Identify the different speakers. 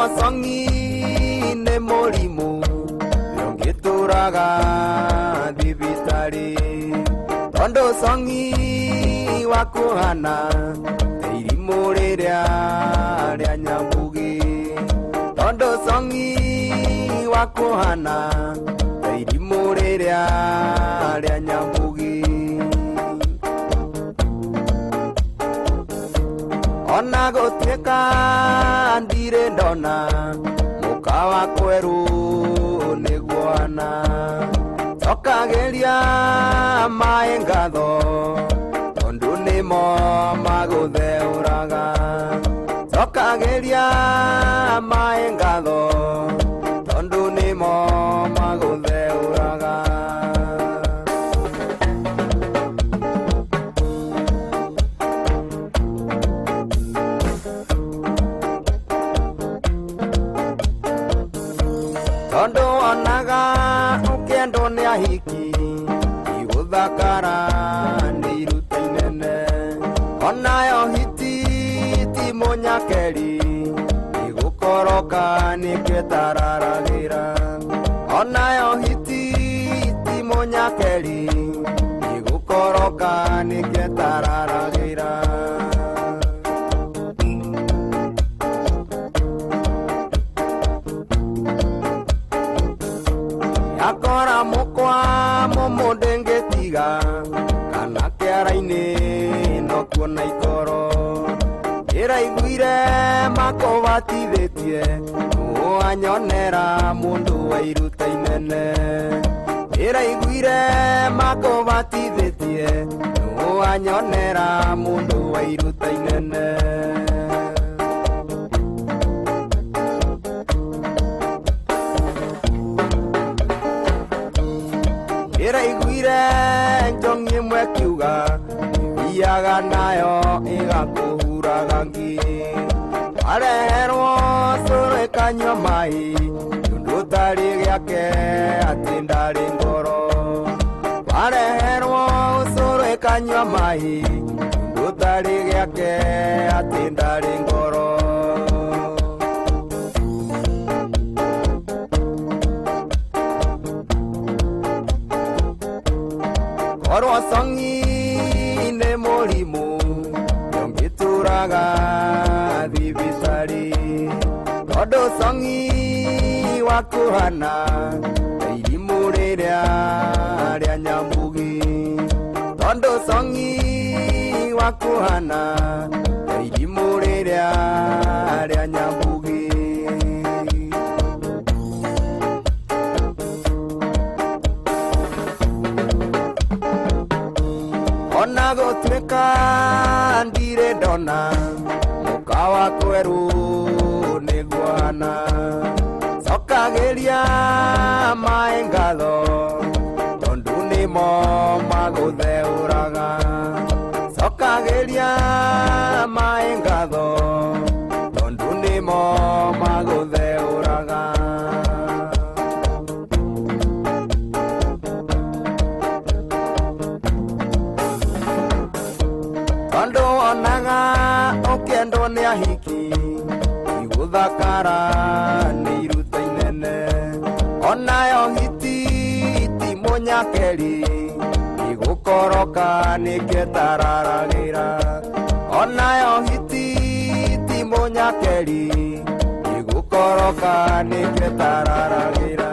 Speaker 1: Cong'i nĩ mũrimũ ũngĩtũraga thibitarĩ, tondũ cong'i wakũhana ta irimũ rĩrĩa rĩa nyamũgĩ, tondũ cong'i wakũhana ta irimũ rĩrĩa rĩa nyamũgĩ. Ona gũtuĩka ndirĩ ndona mũka wa kwerũ nĩguo ana, cokagĩria maĩ ngatho tondũ nĩmo magũtheũraga, cokagĩria maĩ ngatho tondũ nĩmo magũtheũraga. Tondũ onaga ũkĩendwo nĩ ahiki igũthakara nĩ iruta inene, onayo hiti ti mũnyakeri igũkoroka nĩkĩtararagĩra, onayo hiti ti mũnyakeri igũkoroka nĩkĩtararagĩra. Yakora mũkwa mũmũ ndĩngĩtiga kana kĩara-inĩ no kuona ikoro, ĩraiguire makũbatithĩtie nũanyonera mũndũ wa iruta inene, ĩraiguire makũbatithĩtie nũanyonera mũndũ wa iruta inene. Ĩraiguire njong'i ĩmwe kiuga thiaga nayo ĩgakũhuraga ngi, wareherwo cũrũ ĩkanyua maĩ ũndũ ũtarĩ gĩake atĩ ndarĩ ngoro, wareherwo cũrũ ĩkanyua maĩ ũndũ ũtarĩ gĩake atĩ ndarĩ ngoro. Korwo cong'i nĩ mũrimũ ũngĩtũraga thibitarĩ, tondũ cong'i wakũhana ta irimũ rĩrĩa rĩa nyamũgĩ, tondũ cong'i wakũhana ta irimũ rĩrĩa rĩa nyamũgĩ. Ona gũtuĩka ndirĩ ndona mũka wa kwerũ nĩguo ana, cokagĩria maĩ ngatho tondũ nĩmo magũtheũraga, cokagĩria maĩ ngatho tondũ nĩmo magũtheũraga. Tondũ wonaga ũkĩendwo nĩ ahiki igũthakara nĩ iruta inene, onayo hiti ti mũnyakeri igũkoroka nĩkĩtararagĩra, onayo hiti ti mũnyakeri igũkoroka nĩkĩtararagĩra.